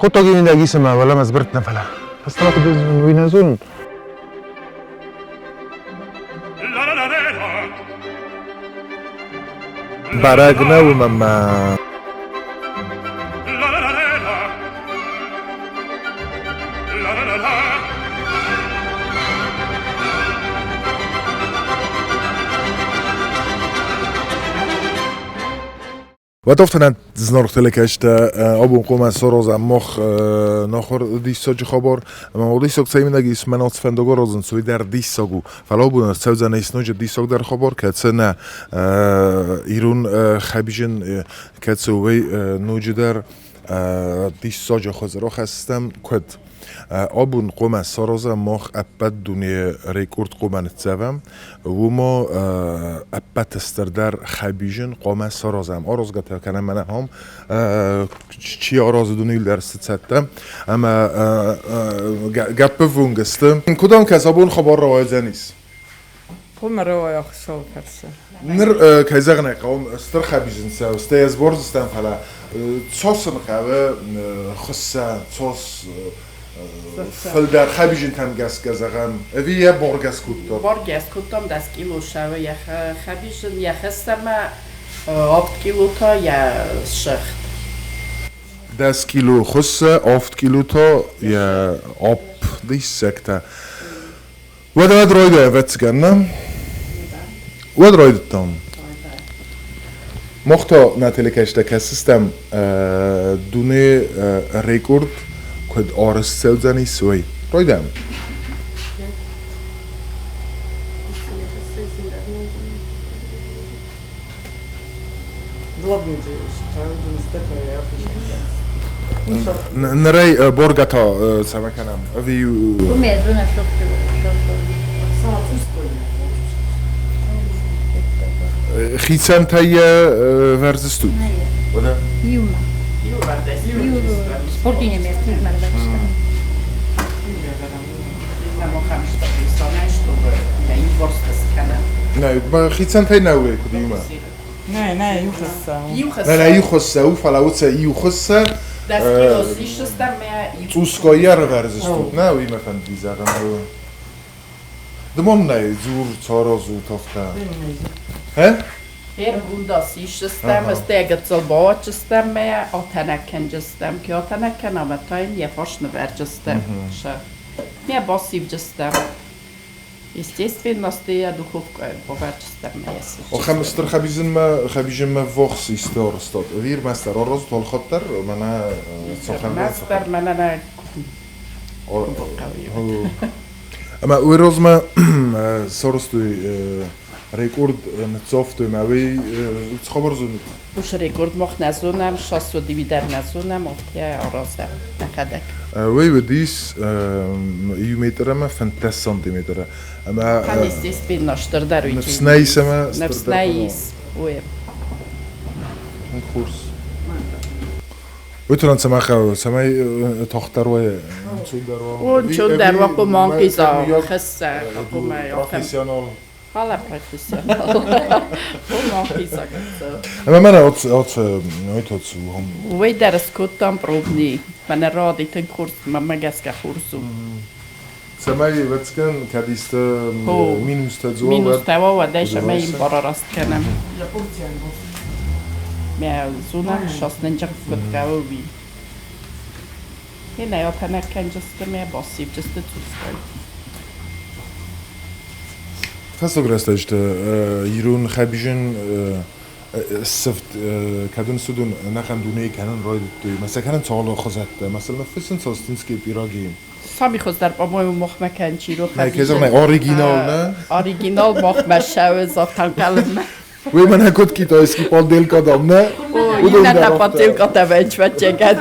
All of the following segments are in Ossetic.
Хъуыддаги мидӕг исӕмӕ уӕлӕмӕ сбырд нӕ фӕлӕ. Фӕстӕмӕ куыд уый нӕ зонын. Бӕрӕг нӕу мӕнмӕ. Ватовтанӕн зынаргъ телекӕсджытӕ, абон хъуамӕ саразӕм мах нахуыр диссаджы хабар. Ӕмӕ ма диссаг цӕй мидӕг ис, мӕн ацы фӕндаг аразынц, уый дӕр диссаг у. Фӕлӕ абон ӕрцӕудзӕн ис ноджы диссагдӕр хабар, кӕцы нӕ ирон хӕбизын, кӕцы уый ноджыдӕр диссаджы хуыз рахӕсдзӕн, куыд? Абон хъуамӕ саразӕм мах ӕппӕт дунейы рекорд хъуамӕ ныццӕвӕм, уымӕ ӕппӕты стырдӕр хӕбизын хъуамӕ саразӕм. Аразгӕ та кӕнӕм мӕнӕ ам, чи аразы дунейыл дӕр цы цӕттӕ ӕмӕ гӕппӕввонг сты. Куыд ам кӕс, абон хабар рауайдзӕнис? Хъуамӕ рауайа Хуыцауы фӕрцы. Ныр, кӕй зӕгъын ӕй хъӕуы, стыр хӕбизын цӕуы, стӕй ӕз бордзыстӕм, фӕлӕ цос ын хъӕуы хуыссӕ, цос фылдӕр хӕбизынтӕм гӕсгӕ зӕгъӕм, ӕви йӕ боргӕс кодтам? Боргӕс кодтам 10 кило сӕвы йӕ хӕбизын, йӕ хӕссӕмӕ 7 кило та йӕ ссыгъд. 10 кило хуыссӕ, 7 кило та йӕ апп диссӕгтӕ. Уӕд уӕд райдай, ӕвӕццӕгӕн, нӕ? Уӕд райдыдтам. Мах та нӕ телекӕсджытӕ кӕсдзыстӕм дуне рекорд куыд арӕзт цӕудзӕнис, уый. Райдайӕм. Нырӕй боргӕ та цӕмӕ кӕнӕм? Ӕви хицӕнтӕй йӕ вӕрдзыстут? Иумӕ. Спортине Нӕ, хицӕнтӕй нӕ уый куыд иумӕ? Нӕ, нӕ, иу хӕсса. Нӕ, нӕ, иу хӕсса у, фӕлӕ уыцы иу хӕсса цъусгай ӕрӕвӕрдзыстут, нӕ, уый мӕ фӕнди зӕгъын. Дымон нӕй, дзур, царазут афтӕ. Хе? Эргундас исыстӕм, стӕгӕцыл бауадзыстӕм мӕ атӕнӕг кӕнджыстӕм, ки атӕнӕг кӕнӕм, та йын йӕ фарс нывӕрджыстӕм. Мӕ басивджыстӕм. Естественно, стӕй духовкӕйы бавӕрджыстӕм мӕ йӕ Охӕм стыр хӕбизынмӕ хӕбизынмӕ ввахс исты арӕзтад. Ӕви ӕрмӕстдӕр арӕзт алхатт дӕр мӕнӕ цахӕм Ӕрмӕстдӕр мӕнӕ нӕ Ӕмӕ уый размӕ сарӕзтой рекорд ныццавтой мӕ уый цы хабар зонут? Уыцы рекорд мах нӕ зонӕм, сасуд дӕр нӕ зонӕм, афтӕ аразӕм нӕхӕдӕг. Уый уыдис 1 метр ӕмӕ 15 сантиметры. Ӕмӕ естественно, стырдӕр уый. Ныфс нӕ ис ӕмӕ Ныфс нӕ ис, уый. Тынг хорз. Уый туран цӕмӕ хъӕуы, цӕмӕй тагъддӕр уа, ӕнцондӕр уа. Ӕнцондӕр уа, хъуыман хъиза хӕсса, хъуымӕ Профессионал. Хала профессионал. Хъуыман хъиза хӕсса. Ӕмӕ мӕнӕ оц оц ой тоц Уый дӕр скодтам пробный. Мӕнӕ ради тынг хорз, мӕнмӕ гӕсгӕ хорз у. Цӕмӕй ӕвӕццӕгӕн, кӕд исты минустӕ дзуа, Минустӕ уа, уӕдӕй сӕмӕ йын барараст кӕнӕм. Мӕ зонӕм, саснынджы куыд хъӕуы, уый. Нӕ апӕнӕг кӕнджысты мӕ бассивджысты цъусгай. Фӕстаг рӕстӕджыты ирон хӕбизын ссывд кӕдон судон ӕнӕхъӕн дунейы кӕнын райдыдтой. Мӕ сӕ кӕнынц алы хуызӕттӕ. Мӕ фыссынц Остинские пироги. Сами хуыздӕр, по-моему, махмӕ кӕнчиро хӕбизын. Оригинал, нӕ? Оригинал махмӕ шӕуы завтанкалынмӕ. Уый мӕнӕ куыд китайский подделка дам, нӕ? Иннӕтӕ подделкатӕ вӕнчвӕччегӕн.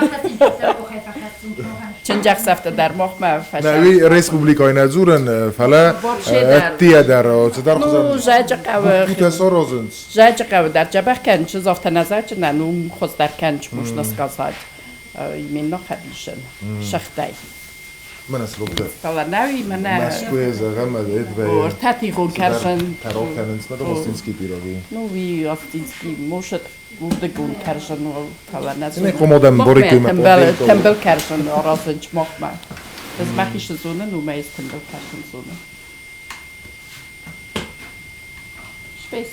Чындзӕхсӕвтӕ дӕр махмӕ Нӕ, уый республикӕйы нӕ дзурын, фӕлӕ ӕддийӕ дӕр цыдӕр хуызӕн. Ну, зӕджы хъӕуы. Буквитӕ саразынц. Зӕджы хъӕуы дӕр дзӕбӕх кӕнчы, завтра нӕ зӕджы ну, хуыздӕр кӕнч, можно сказать. Именно хӕбизын, сыгъдӕй. Мӕнӕ слогтӕ. Фӕлӕ нӕуи мӕнӕ Мӕскуыйы зӕгъӕм, О, ӕртӕтигъон кӕрзын. Тарок кӕнынц, мӕ Остинский пироги. Ну, уый Остинский, может, уырдыгон кӕрзын у, фӕлӕ нӕ Ine komodem borikőme Тымбыл кӕрзын аразын махмӕ. Ez мӕхи зонын, уымӕй ӕз тымбыл кӕрзын зонын. Ich weiß.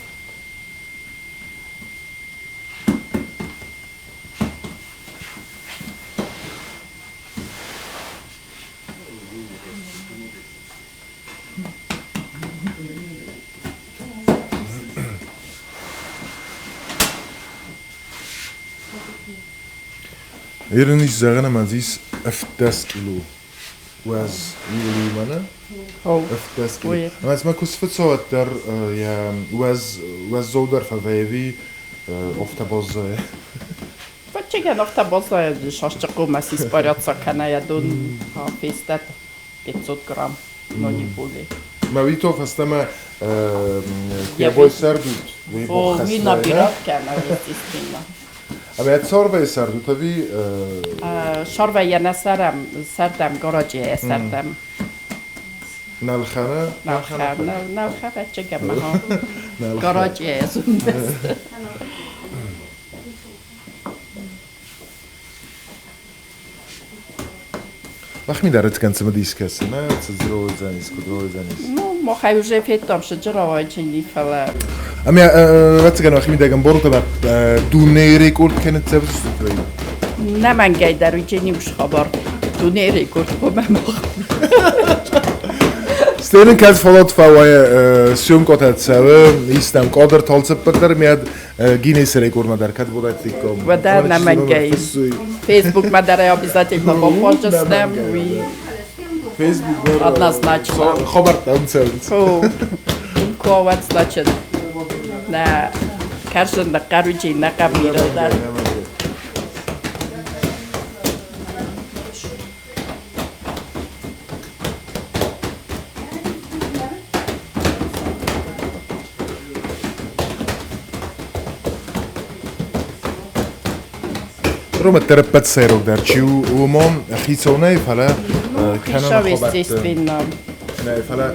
Ерын ис зӕгъӕн ӕмӕ дзы ис 17 кило уӕз иу мӕнӕ. 17 кило. Ӕмӕ цыма куы сфыцӕуӕд дӕр йӕ уӕз уӕззаудӕр фӕвӕййы офтӕ баззайы. Vagy igen, офтӕ баззайы, сасчы хъомӕ сиспаряться кӕнӕ дон фестӕд 500 грамм, но не более. Мӕ уый то фӕстӕмӕ йӕ бой сӕрдут, уый О, уый набират кӕнӕ, естественно. Ӕмӕ цорвӕй сӕрдут ӕви Сарвӕйӕ нӕ сӕрӕм, сӕрдӕм, гараджийӕ сӕрдӕм. Нӕлхӕнӕ? Нӕлхӕ, нӕлхӕ вӕччегӕм, гараджийӕ зундес. Мах ми дӕр цымыдис кӕсы, нӕ? Цы дзройдзӕнис, куыд ройдзӕнис? Ну, махӕй уже федтам сыджы рауайджыни, фӕлӕ Ӕмӕ ӕвӕццӕгӕн мах мидӕгӕн борут ӕмӕ дунейы рекорд кӕнӕ цӕвдзыстут ӕви? Нӕ мӕнгӕй дӕр уый не ус хабар. Дунейы рекорд хъуамӕ мах. Стенен кӕд фалат фӕуайы съемкотӕ цӕуы, истӕм кадр талцыппӕт дӕр миад Гиннессы рекордмӕ дӕр кӕд бодайтиккам. Уӕдӕ нӕ мӕнгӕй. Фейсбукмӕ дӕр ӕй обязательно баппардзыстӕм, уый Facebook однозначно. Хабӕрттӕ уым цӕуынц. О, уым куы ауад, значит, нӕ кӕрзын ныхъхъӕруджи, нӕ къӕбирыл дӕр. Ромӕ дӕр ӕппӕт сӕйрагдӕр чи у, уымон хицау нӕй, фӕлӕ кӕнӕ Хицау, естественно. Нӕй, фӕлӕ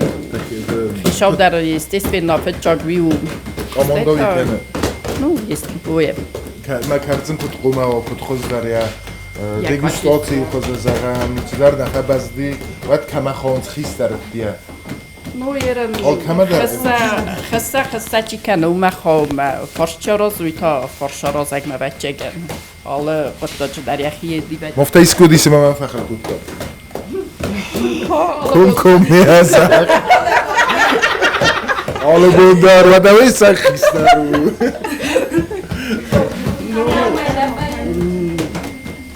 Хицау дӕр, естественно, фыццаг уый у. Командой кӕны. Ну, есть двое. Мӕ кӕрдзын куыд хъуамӕ уа, куыд хуыздӕр йӕ дегустацийы хуызы зӕгъӕм, цыдӕр нӕ хӕбӕзди, уӕд кӕмӕ хауынц хистӕртӕ. Ну, ерын Алкӕмӕ дӕр. Хӕсса, хӕсса чи кӕны, уымӕ хауы мӕ фарсчароз, уый та фарсаразӕгмӕ вӕччегӕн. Алы хъуыддаджы дӕр йӕхи дивӕт. Мофта искуыд исымӕ мӕ фӕхыл кодта. Ком ком не зӕгъ. Алы бон дӕр уӕдӕ уый сӕ хистӕр у.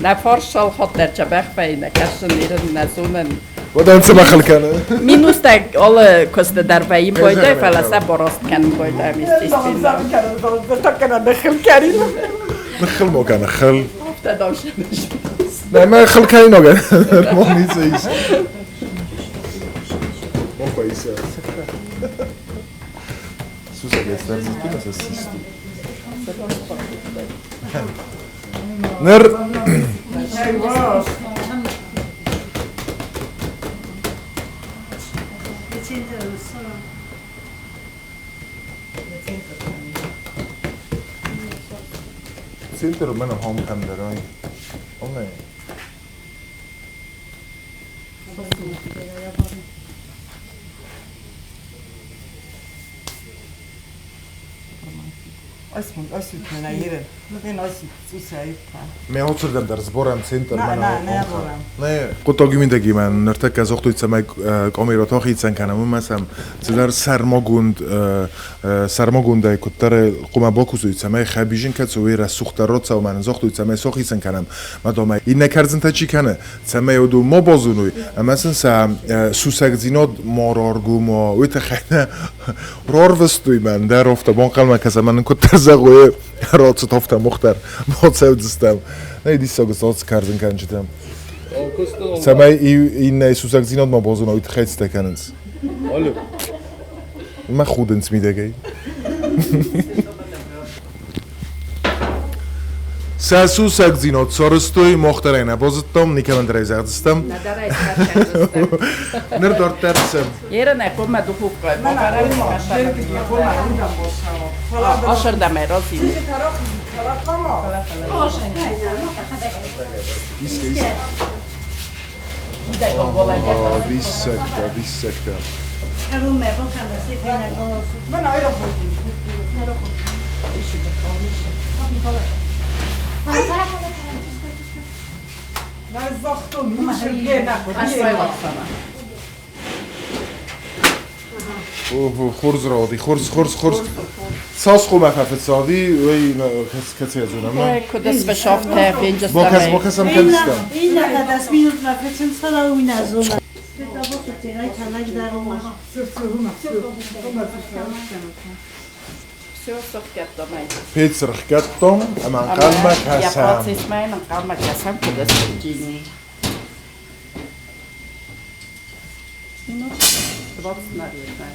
Нӕ фарсал хатт дӕр дзӕбӕх вӕййы, нӕ кӕсын, ерын нӕ зонын. Уӕдӕ цӕмӕ хыл кӕны? Минустӕ алы куысты дӕр вӕййы бойдӕй, фӕлӕ сӕ бараст кӕнын бойдӕм, естественно. Ныххыл мо кӕны, хыл. Афтӕ дам сӕмӕс. Нӕ, мӕ хыл кӕнинаг мо ницы ис. Мо иса. Сусӕг ӕцӕрдзысты ӕмӕ сӕ систы. Ныр Центр мӕнӕ хом кӕмдӕр ай. Оне. Azt mond, azt ütne ére. Én azt visszaüttem. Me hoцырдӕм дӕр зборам центр На, мӕнӕ на, на, борам. Нӕ, хъуыддаг мидӕги мӕн ныртӕккӕ загътой, цӕмӕй камерӕ хицӕн кӕнӕм, уымӕ сӕм цыдӕр сӕрмагонд сӕрмагондӕй куыддӕр хъуамӕ бакусой, цӕмӕй хӕбизын кӕцы уый рӕсугъддӕр рацӕуа, мӕнӕн загътой, цӕмӕй сӕ хицӕн кӕнӕм. Мадомӕ иннӕ кӕрдзынтӕ чи кӕны, цӕмӕй уыдон ма базоной, ӕмӕ сын сӕ сусӕгдзинад ма раргом уа, уый тыххӕй нӕ рарвыстой мӕн дӕр афтӕ банхъӕлмӕ кӕсӕм, мӕнӕн куыддӕр зӕгъой, рацыд афтӕ мах дӕр бацӕудзыстӕм. Нӕ диссаг ацы кӕрдзын кӕнджытӕ. Цӕмӕй иннӕ сусӕгдзинад ма базона, уый тыххӕй цытӕ кӕнынц. Мӕ худынц мидӕгӕй. Сӕ сусӕгдзинад сарӕзтой, мах дӕр ӕй нӕ базыдтам, никӕмӕн дӕр ӕй зӕгъдзыстӕм. Нӕдӕр ӕй скӕндзыстӕм. Ныр дарддӕр цы? Ерын ӕй хъуамӕ духовкӕйы бавӕрӕм, Асырдӕм ӕй разил. Диссӕгтӕ, диссӕгтӕ. Хорз рауади, хорз, хорз, хорз. Цас хъуамӕ фӕфыццади, уый кӕцыйӕ зонӕм? Куыд сфӕсафтӕ, фенджыстӕм. Бакӕс, бакӕсӕм кӕныстӕм. Все сыхгӕдтам ӕй. Пец сыхгӕдтам ӕмӕ ӕнхъӕлмӕ кӕсӕм. Йӕ процессмӕ йын ӕнхъӕлмӕ кӕсӕм, куыд ӕсфыджини. Минут 20, наверное.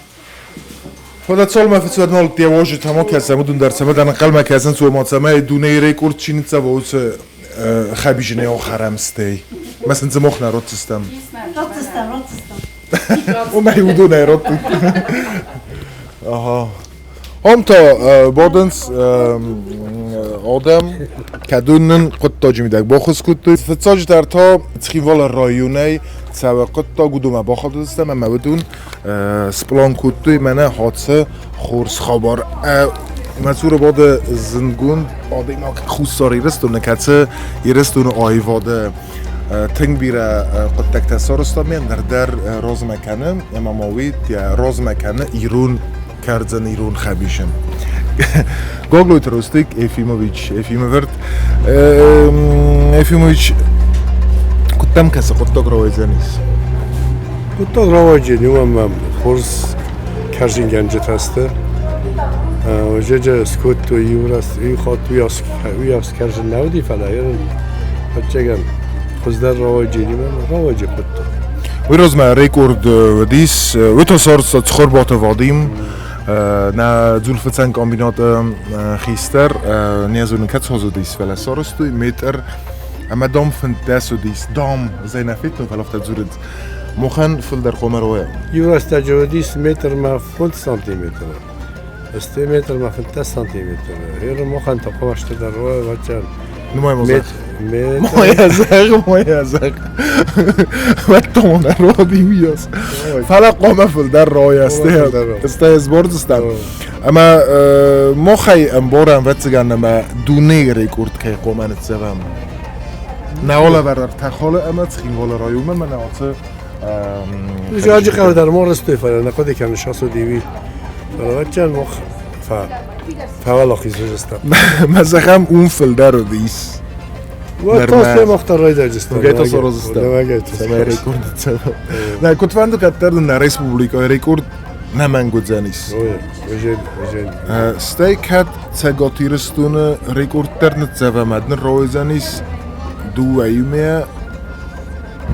Фӕлӕ цалынмӕ фыццаг нал уазджытӕ ма кӕсӕм, уыдон дӕр цӕмӕй ӕнхъӕлмӕ кӕсынц, уымӕ цӕмӕй дунейы рекорд чи ныццӕва, уыцы хӕбизынӕй ахӕрӕм стӕй. Мӕ сын дзы мах нӕ ратдзыстӕм. Ратдзыстӕм, ратдзыстӕм. Уымӕй уыдонӕй раттут. Ага. Ам та бадынц адӕм, кӕдон нын хъуыддаджы мидӕг баххуыс кодтой. Фыццаджыдӕр та Цхинвалы районӕй цӕуы хъуыддаг, уыдонмӕ бахатыдыстӕм ӕмӕ уыдон сплан кодтой мӕнӕ хӕцы хорз хабар. Мӕ цуры бады зындгонд адӕймаг Хуссар Ирыстоны, кӕцы Ирыстоны аивады тынг бирӕ хъуыддӕгтӕ сарӕзта, ме ныр дӕр размӕ кӕны, ӕмӕ ма уый размӕ кӕны ирон кӕрдзын, ирон хӕбисын. Гаглойты Ростик Ефимович, Ефимовырт, Ефимович, куыд дӕм кӕсы хъуыддаг рауайдзӕнис? Хъуыддаг рауайдзӕни, уымӕн хорз кӕрдзынгӕнджытӕ сты. Зӕджы скодтой иу раз, иу хатт уыйас кӕрдзын нӕ уыди, фӕлӕ ӕвӕццӕгӕн хуыздӕр рауайдзӕни, рауайдзӕн хъуыддаг. Уый размӕ рекорд уыдис, уый та сарӕзта Цхуырбаты Вадим, нӕ дзулфыцӕн комбинаты хистӕр, не зонын кӕд уыдис, фӕлӕ сарӕзтой метр ӕмӕ дам 15 уыдис. Дам, ӕз ӕй нӕ федтон, фӕлӕ афтӕ дзурынц. Мохӕн фылдӕр хъуамӕ рауайа. Иу рӕстӕджы уыдис метрмӕ 5 сантиметры, стӕй метрмӕ 15 сантиметры. Гъер мохӕн та хъуамӕ стырдӕр рауайа, ӕвӕццӕгӕн. Нымай ма Моя зӕгъ, моя зӕгъ. Вӕттон роди уйас. Фӕлӕ хъуамӕ фылдӕр рауайа, стӕй сбордзыстӕм. Ӕмӕ мохӕй ӕмбарӕм, ӕвӕццӕгӕн, ӕмӕ дунейы рекорд кӕй хъуамӕ ныццӕвӕм. Нӕ алӕвӕрд ӕртӕ халы ӕмӕ Цхинвалы районмӕ мӕнӕ ацы Уыцы хъӕуы дӕр ма рыстой, фӕлӕ нӕ хъуыды кӕнын сасуди уый. Фӕлӕ ӕвӕццӕгӕн мах фӕуӕлахиз уыдзыстӕм. Мӕ зӕгъӕм, уым фылдӕр уыдис. Уӕд та сӕ мах дӕр райдайдзыстӕм. Ногӕй та сараздзыстӕм. Цӕмӕй рекорд цӕуа. Нӕ, куыдфӕнды кӕддӕр нын нӕ республикӕйы рекорд нӕмӕнг уыдзӕнис. Стӕй кӕд Цӕгат Ирыстоны рекорд дӕр ныццӕвӕм, ӕд нын рауайдзӕнис дыууӕ иумӕ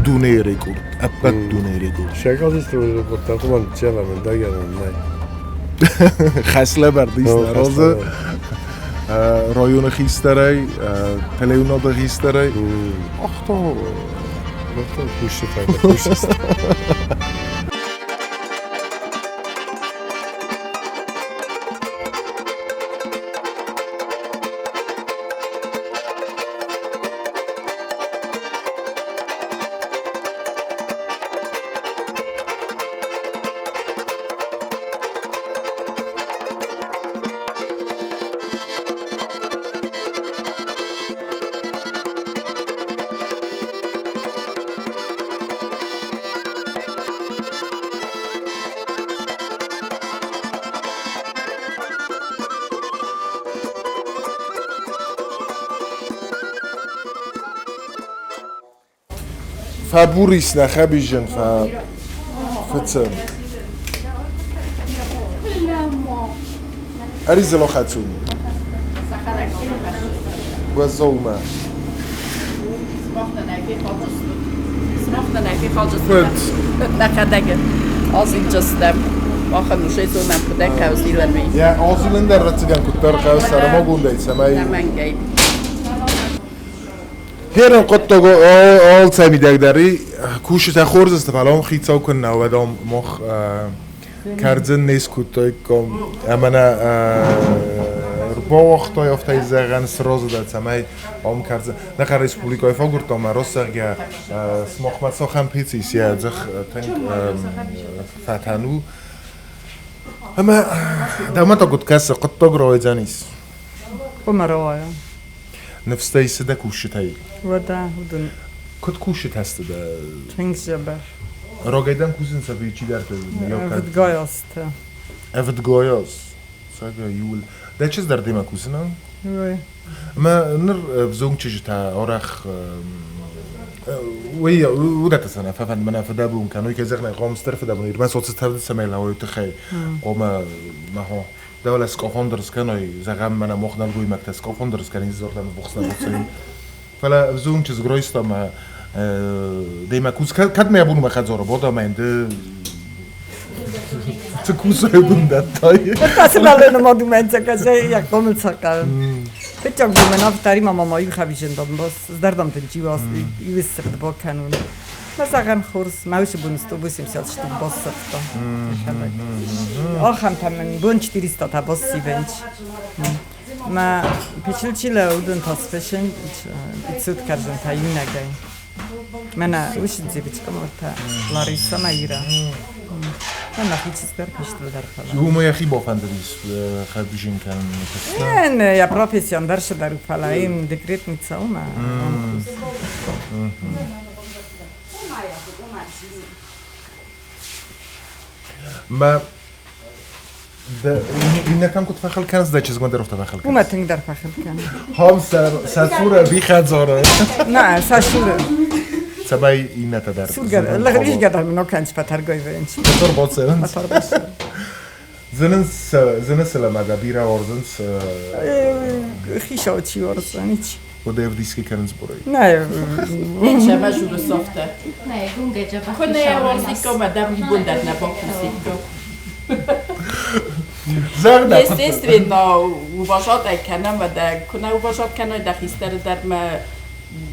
дунейы рекорд, ӕппӕт дунейы рекорд. Цӕгат Ирыстоны рекорд та хъуамӕ ныццӕвӕм, ӕндӕр нӕй. Хӕслӕвӕрд ис нӕ разы районы хистӕрӕй, телеуынады хистӕрӕй. Ах та, кусджытӕ, кусджытӕ. Фӕбур ис нӕ хӕбизджын фӕфыцы. Ӕризӕл ахӕцун. Уӕззаумӕ. Gut. Ja, Asylender ӕвӕццӕгӕн куыддӕр хъӕуы сӕрмагондӕй, цӕмӕй Херон хъуыддаг алцӕмидӕг дӕр кусджытӕ хорз сты, фӕлӕ уым хицау куыннӕ, уӕд ам мах кӕрдзын не скодтаиккам ӕмӕ нӕ ӕрбауагътой, афтӕ зӕгъӕн, сразу дӕр, цӕмӕй ам кӕрдзын. Нӕхӕ республикӕйы фӕгуырдтам, ӕмӕ раст зӕгъгӕ, сымахмӕ цахӕм пец ис, йӕ дзых тынг фӕтӕн у. Ӕмӕ дӕумӕ та куыд кӕсы, хъуыддаг рауайдзӕнис? Хъуамӕ рауайа. Ныфстӕй цы дӕ кусджытӕй? Уӕдӕ уыдон. Куыд кусджытӕ сты дӕ? Тынг дзӕбӕх. Рогӕй дӕм кусынц ӕви чидӕртӕ? Ӕвдгайазтӕ. Ӕвдгайаз. Цӕгӕ иуыл. Дӕ чызг дӕр демӕ кусына? Ой. Ӕмӕ ныр ӕвзонг чызджытӕ арӕх уый уыдӕттӕ сӕ нӕ фӕфӕнды мӕнӕ фыдӕбон кӕной, кӕй зӕгъын ӕй хъуамӕ стыр фыдӕбон, ирмӕ соцсетӕ цӕмӕй лӕууой тыххӕй, хъуамӕ мӕхо дӕуӕлӕ скъофондыр скӕной, зӕгъӕм, мӕнӕ мох нӕлгоймӕгтӕ скъофондыр скӕнынц зортӕм бухснӕ буцӕй. Фӕлӕ ӕвзонг чызг райста мӕ демӕ кус кӕд мӕ бон мӕ хӕдзары бода мӕ ды цы кусай бындӕттай. Сывӕллоны мад у мӕн цӕкӕсӕй йӕ комыл цӕхъӕл. Фыццаг бон мӕн афтӕ мама ма иу бос здӕрдӕм тынчи иу бакӕнун. Ма зӕгъӕм хорз, мӕ уыцы бон 180 штук бассывта. Ахӕмтӕ мын бон 400 та бассивӕнч. Ма печылчилӕ уыдон та сфыссын 500 кӕрдзын та иунӕгӕй. Мӕнӕ уыцы дзебычкъамортӕ Лариса ма Ира. Мӕ хицӕн пистыл дӕр фӕлӕ. Уымӕ йӕхи бафӕндыдис хӕбизин кӕнын куыста? Не, я профессион дӕр дӕр фӕлӕ им декретница уымӕ. Мӕ иннӕтӕм куыд фӕхыл кӕнынц, дӕ чызгмӕ дӕр афтӕ фӕхыл кӕнынц? Уымӕ тынгдӕр фӕхыл кӕны. Хом сӕ цуры ӕви хӕдзары? Нӕ, сӕ цуры. Цӕмӕй иннӕтӕ дӕр. Лигъ дӕр мын окӕнц фӕтӕргой вӕййынц. Мотор боцӕрынц. Зынынц, зыны сылӕмӕ дӕ бирӕ уарзынц. Хицау чи уарзы, Уӕдӕ ӕвдисгӕ кӕнынц бурӕй. Нӕ. Ничема журусовте. Куы нӕ уарзиккам, адӕм бундар нӕ бакусиккам. Зӕгъ Естественно, уважать ӕй кӕнӕм, дӕ куы нӕ уважать кӕной дӕ хистӕры дӕр мӕ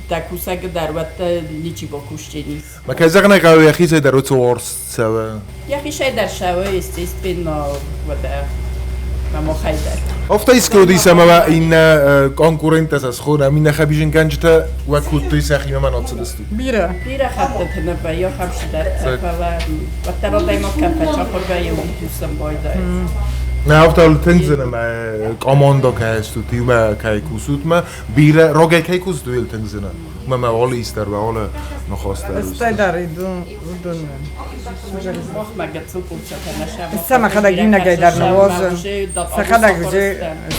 дӕ кусӕгы дӕр, уӕд ничи бакусдзӕнис. Ма кӕй зӕгъын ӕй хъӕуы, йӕхицӕй дӕр уыцы уарзт цӕуы. Йӕхицӕй дӕр цӕуы, естественно, уӕдӕ мӕ дӕр. Афтӕ искуы ӕмӕ иннӕ конкуренттӕ сӕ схонӕм, иннӕ хӕбизынгӕнджытӕ уӕ кодтой сӕхимӕ ма нацыдысты? Бирӕ. Бирӕ хӕттыты нӕ вӕййы ахӕм цыдӕртӕ, фӕлӕ уӕддӕр адӕймаг кӕм фӕцахуыр вӕййы, уым кусын байдайы. Нӕ, афтӕ тынг зын ӕмӕ команда кӕй стут, иумӕ кӕй кусут мӕ бирӕ рогӕй кӕй кусут, уый тынг зын мӕ мӕ алы истӕр, мӕ алы ныхас дӕр. Стӕй дӕр уыдон Сӕмӕхӕдӕг иунӕгӕй дӕр ныуазы. Сӕхӕдӕг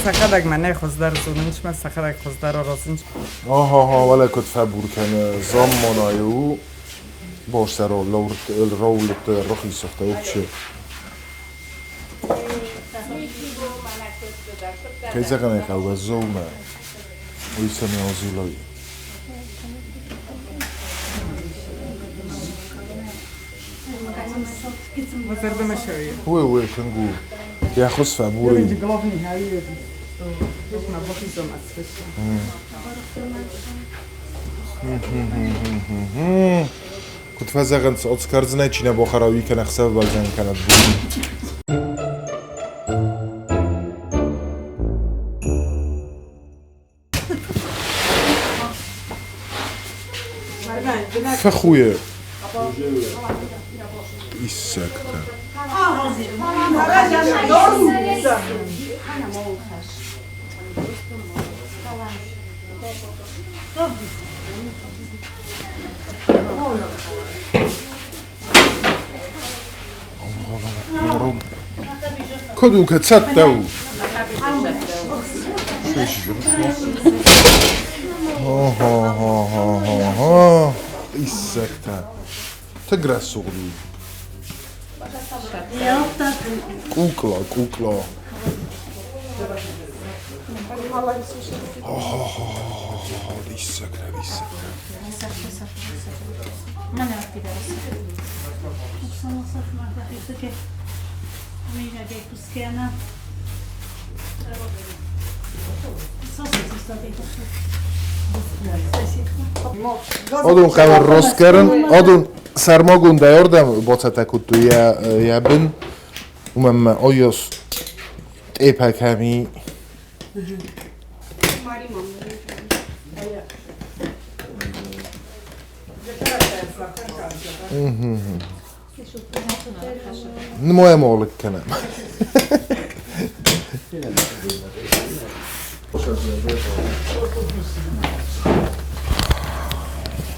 сӕхӕдӕг мӕнӕй хуыздӕр зонынц, мӕ сӕхӕдӕг хуыздӕр аразынц. Аха, вале куыд фӕбур кӕны замманайы у. Бостӕ раулытты рахисӕгтӕ вообще. Кӕй зӕгъын ӕй хъӕуы, уӕззаумӕ уый цӕмӕй азилай. Уый, уый тынг у. Йӕ хуыз фӕбур и. Куыд фӕзӕгъынц, оцкӕрдзынӕй чи нӕ бахӕра, уый кӕнӕ ӕхсӕвы бӕлдзӕн, кӕнӕ бон. Фӕхуйы иссӕгтӕ. Куыд у, кӕд цӕттӕ у? Ха-ха-ха-ха-ха. Иссӕгтӕ. Тынг рӕсугъд у. Кукла, кукла. Ха-ха-ха-ха-ха. Диссӕгтӕ, диссӕгтӕ. Адон хъӕбӕр рост кӕрын, адон сӕрмагондӕй ардӕм бацӕттӕ кодтой йӕ бын, уымӕн ӕмӕ айас тъепӕ кӕм и. Нымайӕм алыг кӕнӕм.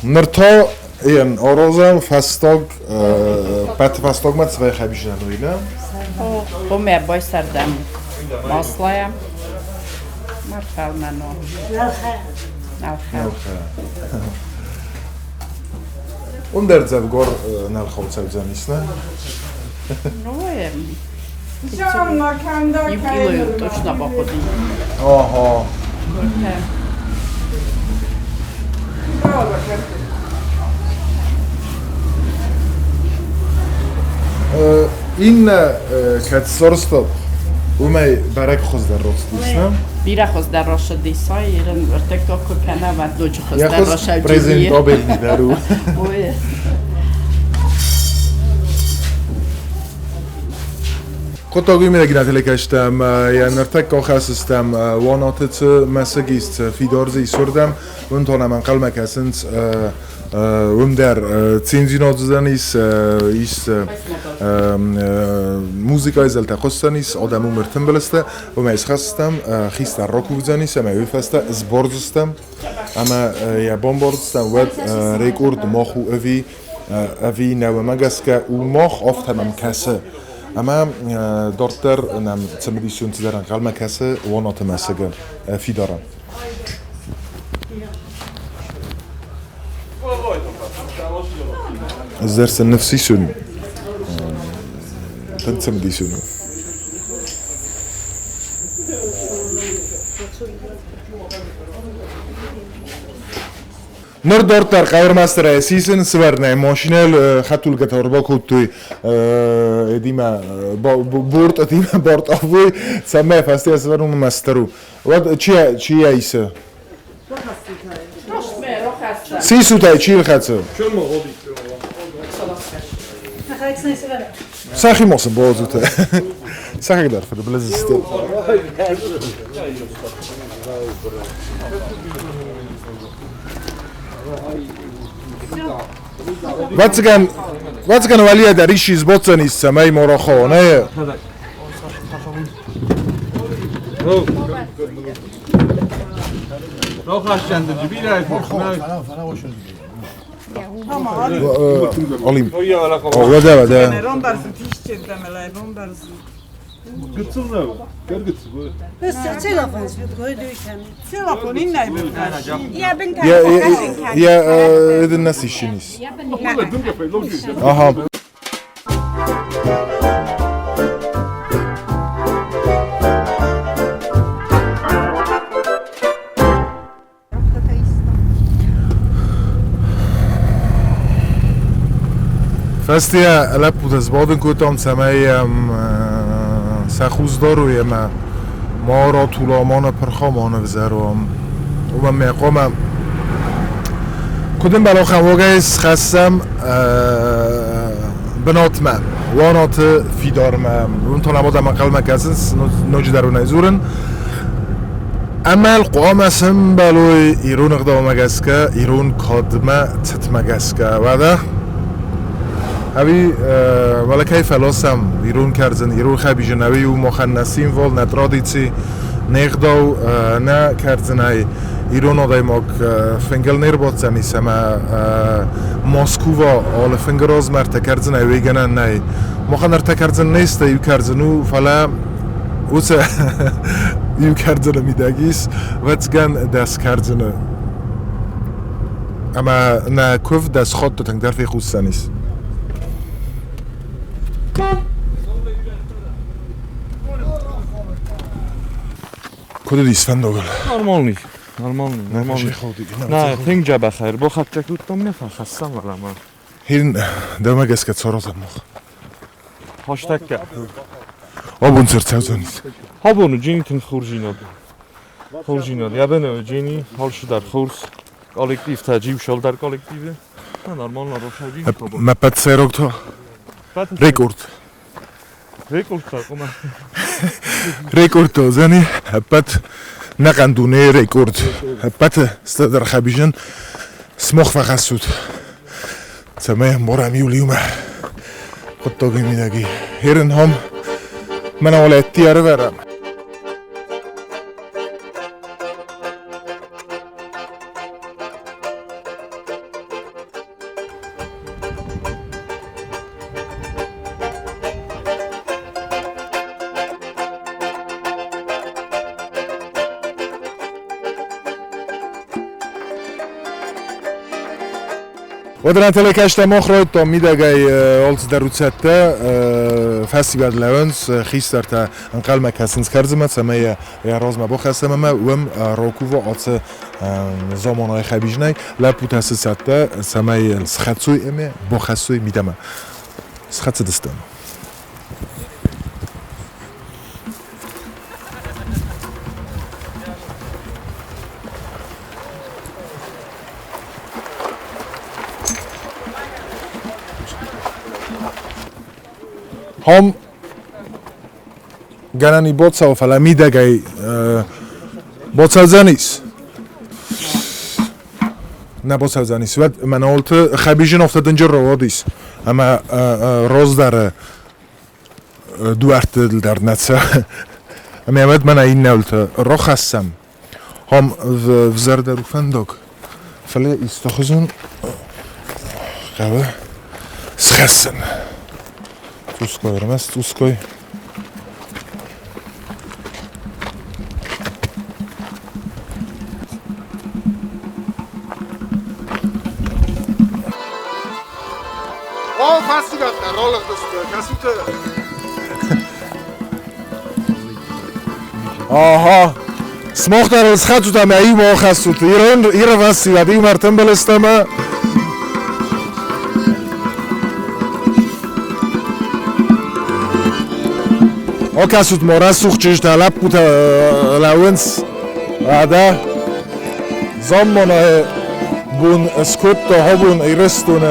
Ныр та йын аразӕм фӕстаг, пӕты фӕстагмӕ цвӕй хӕбизӕн уый, нӕ? Омӕ байсӕрдӕм маслайӕ. Марфӕлмӕн у. Нӕлхӕ. Уым дӕр дзӕвгар нӕлхау цӕудзӕнис, нӕ? Ну, иу килойы точно бахъуыди. Ага. Иннӕ кӕд сорстат, уымӕй бӕрӕг хуыздӕр рохстис, нӕ? Бирӕ хуыздӕр росыди сай, ирын ӕртыккаг куы кӕна, уӕд ноджы хуыздӕр росӕуджи. Презентабельный дӕр у. Ой. Хъуыддаг уый генателекӕстӕм, йӕ ныртӕккӕ ахӕссыстӕм Уанаты цы мӕсыг ис, цы фидар дзы ис, уырдӕм. Уым та нӕм ӕнхъӕлмӕ кӕсынц, уым дӕр циндзинад уыдзӕнис, ис музыкӕйы зӕлтӕ хъуысдзӕнис, адӕм уым ӕртымбыл сты. Уымӕй схӕсдзыстӕм, хистӕр ракувдзӕнис ӕмӕ уый фӕстӕ сбордзыстӕм ӕмӕ йӕ бамбардзыстӕм, уӕд рекорд мах у ӕви нӕ уымӕ гӕсгӕ у мах, афтӕ мӕм кӕсы. Ӕмӕ дарддӕр нӕм цымыдисон цыдӕр ӕнхъӕлмӕ кӕсы Уанаты мӕсыгы фидары. Ӕз дӕр сын ныфс исын, тынг цымыдисон у. Ныр дарддӕр хъӕуырмастерӕй сисын сывӕрнӕй машинӕйыл хӕдтулгӕтӕ ӕрбакодтой эдимӕ бортъытимӕ бортъавой, цӕмӕй фӕстейӕ сывӕрнон мастер у. Уӕд чи чи исы? Сисутӕй чи рхӕцы? Сӕхи ма сын бауадзут. Сӕхи дӕр фыдбылыз сты. Вӕццӕгӕн, вӕццӕгӕн уӕлийӕ дӕр исчи сбоццӕнис, цӕмӕй морохо, нӕ? Alim. Wada wada. يا يا يا الناس الشينيس. Aha. Фӕстейӕ лӕппутӕ сбадын кодтам, цӕмӕй сӕ хъус дарой ӕмӕ ма ратула, ма ныпырха, ма нывзӕра. Уымӕн ме хъуамӕ куыд ӕмбӕлы, ахӕм уагӕй схӕссӕм бынатмӕ, Уанаты фидармӕ. Уым та нӕм адӕм ӕнхъӕлмӕ кӕсынц, ноджыдӕр уын ӕй дзурын. Ӕмӕ хъуамӕ сӕмбӕлой ирон ӕгъдаумӕ гӕсгӕ, ирон кадмӕ, цытмӕ гӕсгӕ. Уӕдӕ ӕви уӕлӕ кӕй фӕласӕм ирон кӕрдзын, ирон хӕбизын, ӕви у махӕн нӕ символ, нӕ традици, не гъдау, нӕ кӕрдзынӕй ирон адӕймаг фынгыл не рбаддзӕнис ӕмӕ Москва алы фынгы размӕ ӕртӕ кӕрдзынӕй уый гӕнӕн нӕй. Махӕн ӕртӕ кӕрдзын не сты, иу кӕрдзын у, фӕлӕ уыцы иу кӕрдзыны мидӕг ис, ӕвӕццӕгӕн, 10 кӕрдзыны. Ӕмӕ нӕ куывд 10 хатты тынгдӕр фехъусдзӕнис. Куыд уыдис фӕндагыл? Нормальный. Нормальный. Нормальный. На, тынг дзӕбӕх ӕрбахӕццӕ кодтам нӕ фӕхӕссӕм уӕлӕмӕ. Хин дӕумӕ гӕсгӕ цорозӕм мах. Хастӕккӕ. Абон цы ӕрцӕудзӕнис? Абон Джини тынг хорзинад. Хорзинад. Я бен Джини, алшыдар хорз. Коллектив та джимшал дар коллективе. Нормально рошаджи. Ма пацерогто рекорд. Рекорд та кома. Рекорд зани пат ნაყანდუნე რეკორდ პათ სტადარ ხაბიჟან სმოხ ვახასუთ ცამე მორამიულიუმა ყოტოგიმიდაგი ჰერენ ჰომ მანაოლეტი არ ვერა. Odran telekashta moxroyto midagay 25-ተ ფესტივალ ლევენს ხისტართა ანყალმა კასინს ქარძმა ცამეა როზმა ბოხასამამა უამ როკუვო 20 ზომონოი ხაბიჟნაი ლაპუთასაცატა სამაი სხაცუი ემე ბოხასუი მიდამა სხაცდստამ. Hom განანი ბოცაო ფალა მიდაგაი ბოცავზანის ნა ბოცავზანის ვად მანაოლთ ხაბიჟენ ოფთადენჯერ როდის ამა როზდარ დუარტ დარნაცა ამე ამად მანა ინნაულთ როხასამ ჰომ ვზარდა რუფანდოკ ფალე ისტოხზონ ყავა სხასან წუსკოი რამას წუსკოი. ო ფასი გახდა როლახდეს კასუთე. აჰა სმოხდარ სხაცუთა მე იმოხასუთ ირონ ირვასი ვად იმარტემბელესტამა. ოკასუთ მორასუხჭიშ და ლაპუთა ლავენს ადა ზომონო ბուն სკუტო ჰობուն ირესტუნ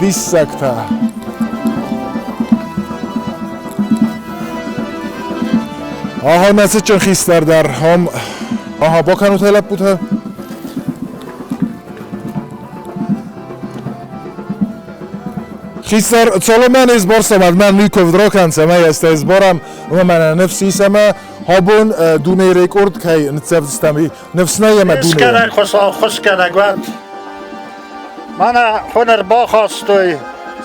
დისაკთა. აჰა მასეჭენ ხისტარ დარ ჰომ აჰა ბოქანუთა ლაპუთა. ხისარ ცოლომანის ბორსომად მან მიკოვ დროქანცა მაიასთა ეს ბორამ უმამანა ნεφსისამა ჰობონ დუნე რეკორდ ქაი ნცევსტამი ნεφსნაიამა დუნე. Სკერა ხოსა ხოსკერა გვად მანა ხონერ ბახასტოი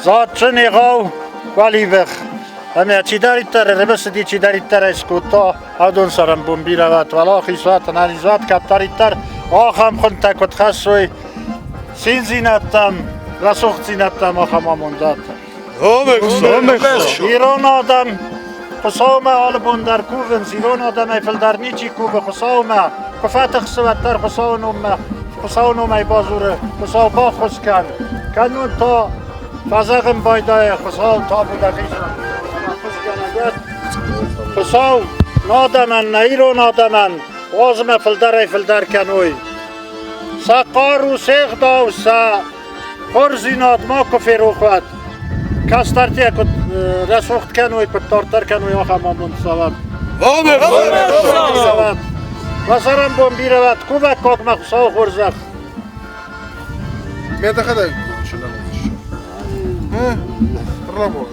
ზაჩნი ღავ ვალივეხ ამე ჩიდარიტარ რებესდი ჩიდარიტარ ესკუტო ადონ სარამ ბომბირავათ ვალახისვათ ნანიზვათ კაპტარიტარ ახამ ხონთა კოთხასოი სინზინატამ რასოხცინატამ ახამ ამონდათ. Iron adam خصومة على بندر كوفن زيرون آدم فلدرنيچی کوب خصومة کفت خصوتر خصونم خصونم ای بازور خصو با خص کن کنون تا فزغم بایدای خصو تا بودخیش خص کن خصو نادمن نیرو نادمن وازم فلدر فلدر کنوی سا قارو سیغ داو سا خورزینات ما کفیرو خواد کاستارتیا کت رسوخت کنوی کت تارتر کنوی آخه مامون سواد سواد وسرم بومبیروات کوبک کاک مخصو خورزخ. მე დახადა ე რამო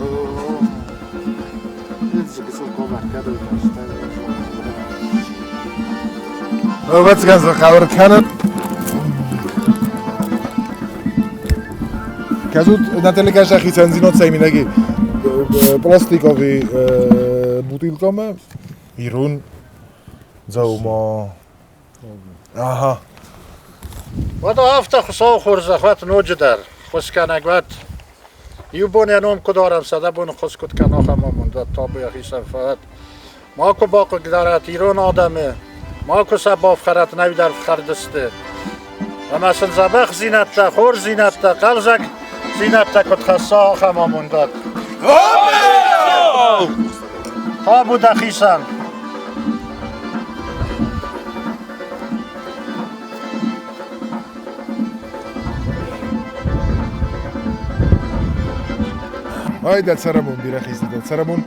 როგორც განზრახავ ქანა კაზუთ ნატელი კაშახი ცენზინოცა იმინაგი პლასტიკოვი ბუტილკომა ირუნ ძაუმო აჰა. ვადო აფთა ხსო ხურზა ხვათ ნოჯდარ ხოსკანაგვათ იუბონია ნომ კუდარამ სადაბონ ხოსკუტ კანახა მომონდა ტაბია ხისაფათ მაკო ბაყ გდარათ ირონ ადამე მაკო საბავ ხარათ ნავიდარ ხარდსტე ამასენ ზაბახ ზინატა ხორ ზინატა ყალზაკ ზინატა კოთხასა ახა მომონდათ ტაბუ და ხისან. Ай дӕ цӕрӕнбон бирӕ хистӕр, дӕ цӕрӕнбон.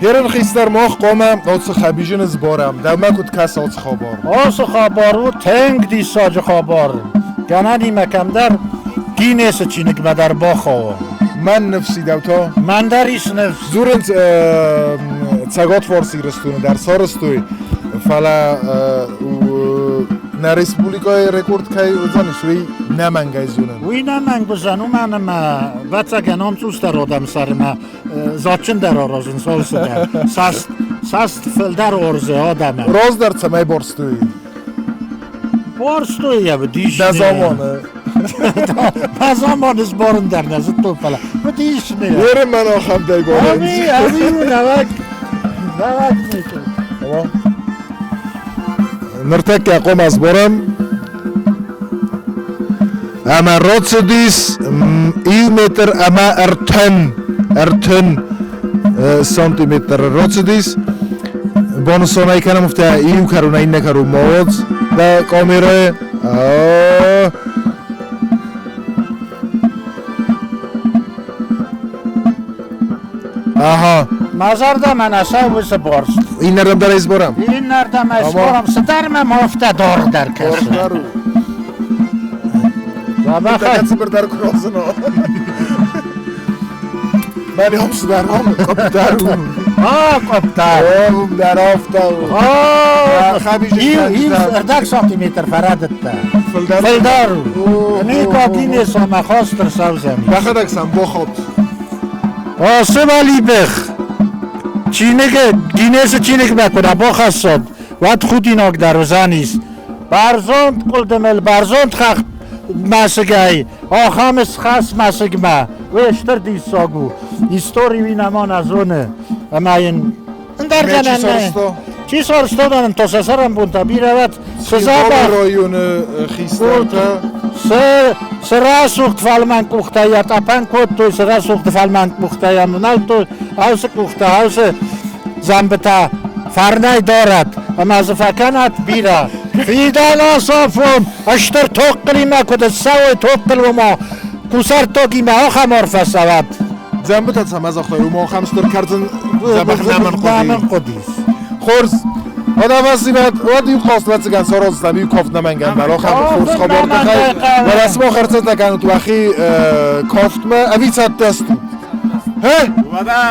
Ерын хистӕр мах хъуамӕ оцы хӕбизыны сбарӕм. Дӕумӕ куыд кӕсы оцы хабар? Ацы хабар у тынг диссаджы хабар. Гӕнӕнимӕ кӕмдӕр Гиннесы чиныгмӕ дӕр бахауы. Мӕн ныфс и дӕу та? Мӕн дӕр ис ныфс. Дзурынц Цӕгатварс Ирыстоны дӕр сарӕзтой, фӕлӕ нӕ республикӕйы рекорд кӕй уыдзӕнис, уый нӕмӕнгӕй зонын. Уый нӕмӕнг уыдзӕн, уымӕн ӕмӕ ӕвӕццӕгӕн ам цъусдӕр адӕм цӕры ӕмӕ дзаджджындӕр аразынц алцыдӕр. Цас, цас фылдӕр орзы адӕмӕн. Раздӕр цӕмӕй барстой? Барстой йӕ уыдис. Дӕ заманы. Мӕ заманы сбарын дӕр нӕ зыдтон, фӕлӕ уыдис не. Еры мӕн ахӕмтӕй барынц. Ами, ами у нӕуӕг, нӕуӕг митыл. Ныртӕккӕ хъуамӕ сбарӕм. Ӕмӕ рацыдис иу метр ӕмӕ ӕртын сантиметр рацыдис. Банысан ӕй кӕнӕм афтӕ иу кӕронӕй иннӕ кӕронмӕ уадз дӕ камерӕйы. Аха. Мӕ зӕрдӕмӕ нӕ цӕуы уыцы борст. Иннӕрдӕм дӕр ӕй сборӕм? Иннӕрдӕм ӕй сборӕм. Цыдӕр мӕм афтӕ дордӕр кӕсы. Дордӕр у. Дзӕбӕхӕй. Цыбырдӕр куы розыно. Мӕн ам цыдӕр ам къопдӕр у. А, къопдӕр. О, дӕр афтӕ у. Иу ӕрдӕг сантиметр фӕрӕдыдтӕ. Фылдӕр. Фылдӕр у. Ника Гиннесомӕ хаст ӕрцӕудзӕни. Дӕхӕдӕг сӕм бохот. Ацы уӕлибӕх чиныгы Гиннесы чиныгмӕ куы нӕ бахӕссод, уӕд худинаг дӕр уыдзӕнис. Бӕрзонд къуылдымыл, бӕрзонд хӕхт мӕсыгӕй, ахӕм схӕс мӕсыгмӕ. Уый стыр диссаг у. Истори уый нӕма нӕ зоны. Ӕмӕ йын ӕндӕр гӕнӕн нӕй. Чи сарӕзта, нын то сӕ цӕрӕнбонтӕ бирӕ уӕд. Цы дзӕбӕх районы хистӕртӕ. Цы рӕсугъд фӕлмӕн къухтӕ йӕ тъӕпӕн кодтой, цы рӕсугъд фӕлмӕн къухтӕ йӕм ӕвнӕлдтой, ауцы къухтӕ, ауцы дзӕмбытӕ фӕрнӕй дарӕд ӕмӕ дзы фӕкӕнӕт бирӕ. Фидӕн ацафон стыр тохъхъылимӕ куыд ссӕуой тохъхъыл, уымӕ кусӕрттагимӕ ахӕм арфӕ цӕуӕд. Дзӕмбытӕ цӕмӕ загътой, уымӕ ахӕм стыр кӕрдзын дзӕбӕх нӕмын хъуыдис. Хорз. Уӕд уӕд иу хъаст вӕццӕгӕн сараздзыстӕм иу кафт нӕмӕнгӕн дӕр ахӕм хорз хабар тыххӕй. Уӕлӕ сымах ӕрцӕттӕ кӕнут уӕхи кафтмӕ ӕви цӕттӕ стут? Хе? Уӕдӕ!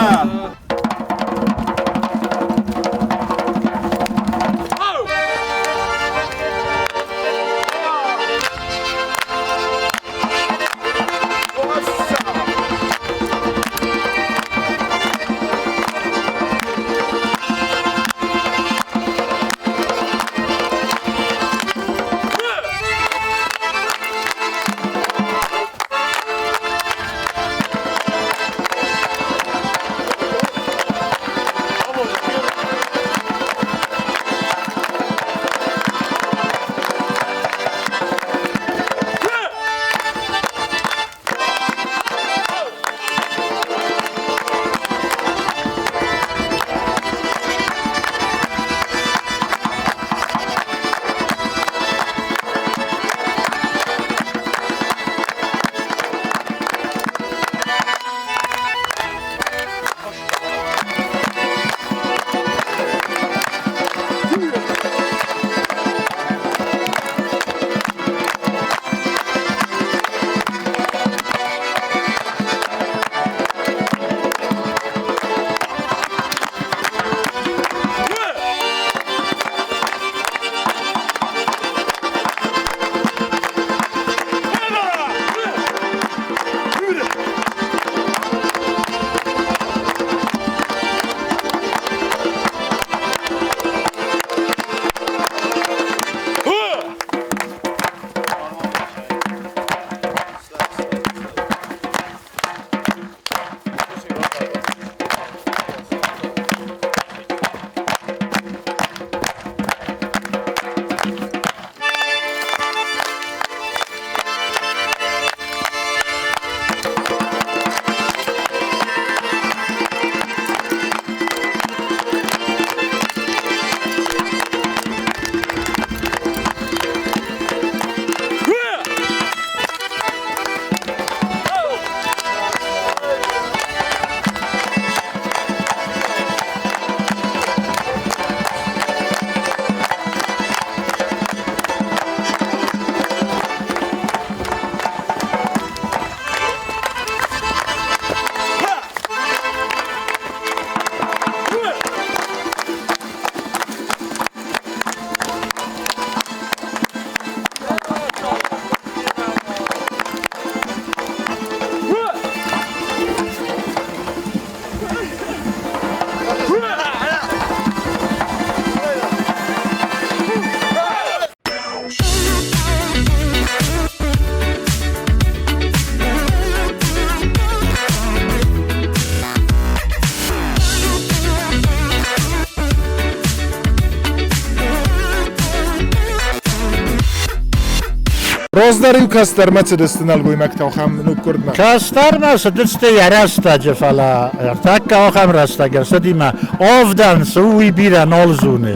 Раздӕр-иу кӕстӕрмӕ цыдысты нӕлгоймӕгтӕ ахӕм ноггуырдмӕ? Кӕстӕрмӕ цыдысты йӕ рӕстӕджы, фӕлӕ ӕртӕккӕ ахӕм рӕстӕг ӕрцыди мӕ авдӕн цы у, уый бирӕ нал зоны.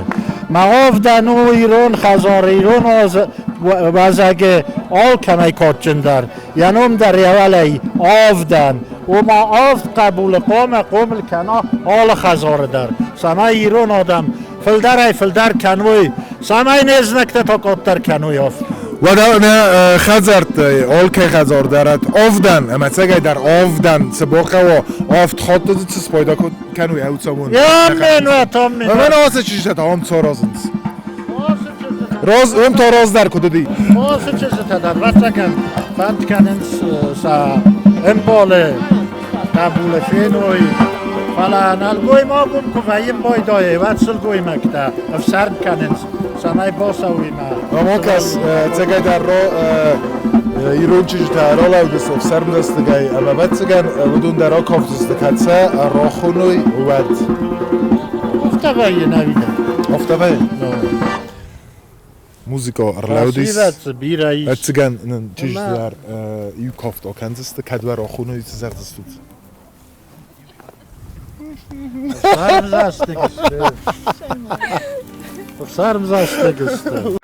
Мӕ авдӕн у ирон хӕдзары, ирон уазӕгы алкӕмӕй кадджындӕр. Йӕ ном дӕр йӕ уӕлӕ авдӕн. Ома авд хъӕбулы хъуамӕ хъомыл кӕна алы хӕдзары дӕр, цӕмӕй ирон адӕм фылдӕрӕй-фылдӕр кӕной, цӕмӕй не знӕгтӕ та къаддӕр кӕной афтӕ. Уӕдӕ нӕ хӕдзӕрттӕй алкӕй хӕдзар дӕр авдӕн, ӕмӕ ӕцӕгӕйдӕр авдӕн цы бахъӕуа, авд хатты дзы цы спайда кӕной, ӕвцӕуон. Аммен уӕт, аммен. Ӕмӕ ацы чызджытӕ та ам царазынц. Раз, уым та раздӕр куыд уыди? Ацы чызджытӕ дӕр, ӕвӕццӕгӕн, фӕнд кӕнынц сӕ ӕмбалы хъӕбулы феной, фӕлӕ нӕлгоймаг уым куы вӕййы байдайы, уӕд сылгоймӕгтӕ ӕфсӕрм кӕнынц, цӕмӕй бацӕуой мӕ. Рамокас ӕцӕгӕйдӕр ирон чызджытӕ ралӕудысты ӕфсӕрмдзӕстыгӕй ӕмӕ ӕвӕццӕгӕн уыдон дӕр акафдзысты, кӕд сӕ рахоной, уӕд. Афтӕ вӕййы нӕ дӕр? Афтӕ вӕййы? Музыка ӕрлӕудис. Бирӕ ис. Ӕцӕгӕн нын чызджытӕ иу кафт акӕндзысты, кӕд уӕ рахоной, цы зӕгъдзыстут? Ӕфсӕрмдзӕстыг сты. Ӕфсӕрмдзӕстыг сты.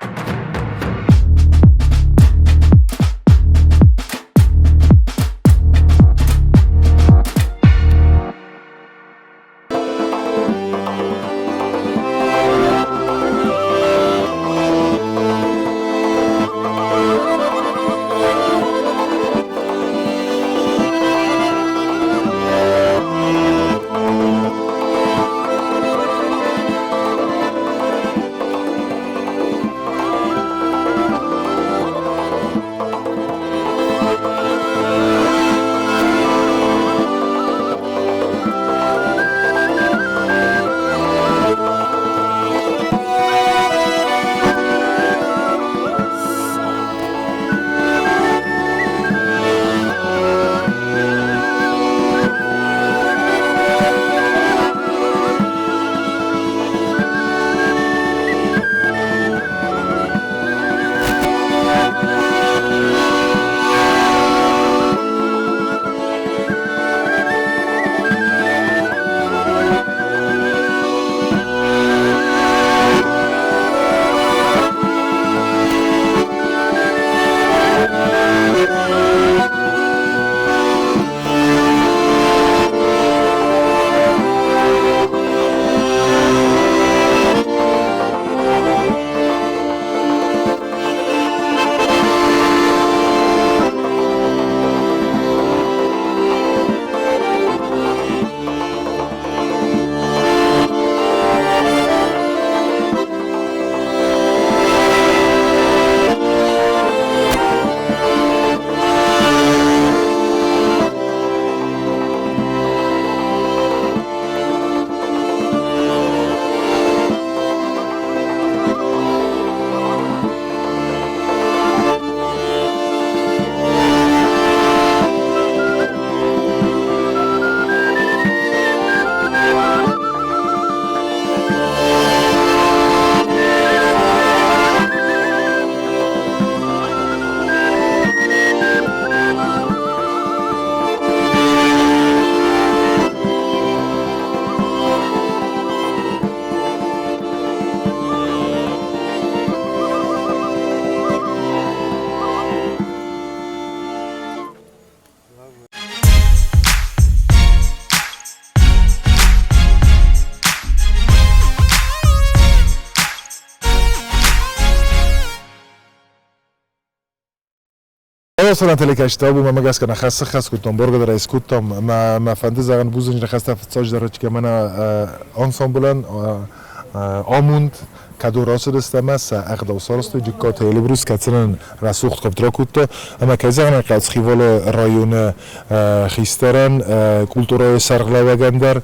Аласаран телекӕсджытӕ, абон мӕ гӕсгӕ нӕ хӕс кодтам, бӕргӕ дӕр ӕй скодтам. Мӕ фӕнды зӕгъын бузныджы ныхӕстӕ фыццаджыдӕр мӕнӕ ансамблӕн амонд, кӕдон рацыдысты ӕмӕ сӕ ӕгъдау сарӕзтой Джыккаты Эльбрус, кӕцынӕн рӕсугъд куывд ракодта. Ӕмӕ кӕй зӕгъын ӕй хъӕуы, Цхинвалы районы хистӕрӕн, культурӕйы сӕргълӕууӕгӕн дӕр,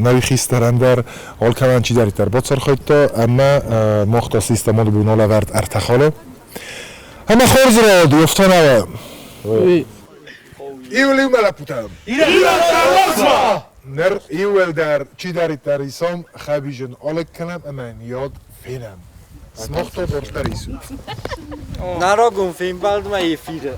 нӕуи хистӕрӕн дӕр, алкӕмӕн чидӕриддӕр бацархайдта ӕмӕ мах та систӕм бон алӕвӕрд ӕртӕ халы. Ӕмӕ хорз рауад, уӕфтӕнӕ. Иу-иумӕ лӕппутӕ. Ныр иууылдӕр чидӕриддӕр исом хӕбизын алыг кӕнӕм ӕмӕ йын йод фенӕм. Сымах та дарддӕр исут. На рагон фембӕлдмӕ эфиры.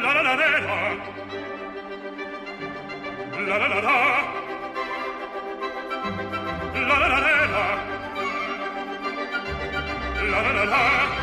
La la la la la la la la la la la la la la la.